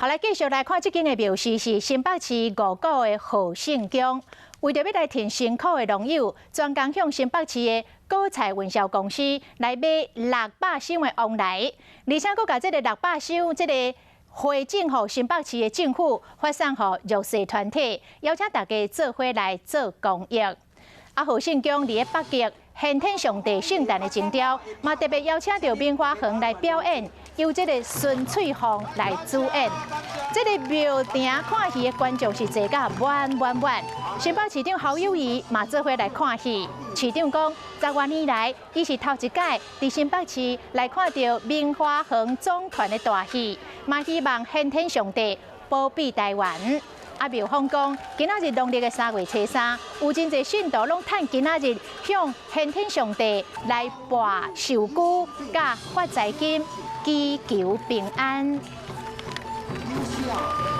好，來繼續來看這間的廟是是新北市五股的賀聖宮，為著欲來疼辛苦的農友，專工向新北市的果菜運銷公司來買600箱的旺來，而且閣共這个600箱這个回贈予新北市的政府，發送予弱勢團體，邀請大家做伙來做公益。啊，賀聖宮佇咧北極玄天上帝聖誕的前朝，嘛特別邀請著明華園來表演，由這个孫翠鳳來主演。這个廟埕看戲的觀眾是坐甲滿滿滿。新北市長侯友宜嘛做伙來看戲。市長講，10外年來，伊是頭一擺佇新北市來看著明華園總團的大戲，嘛希望玄天上帝保庇台灣。啊，廟方講，今仔日農曆的3月初3，有真濟信徒攏趁今仔日向玄天上帝來跋壽龜佮發財金，祈求平安。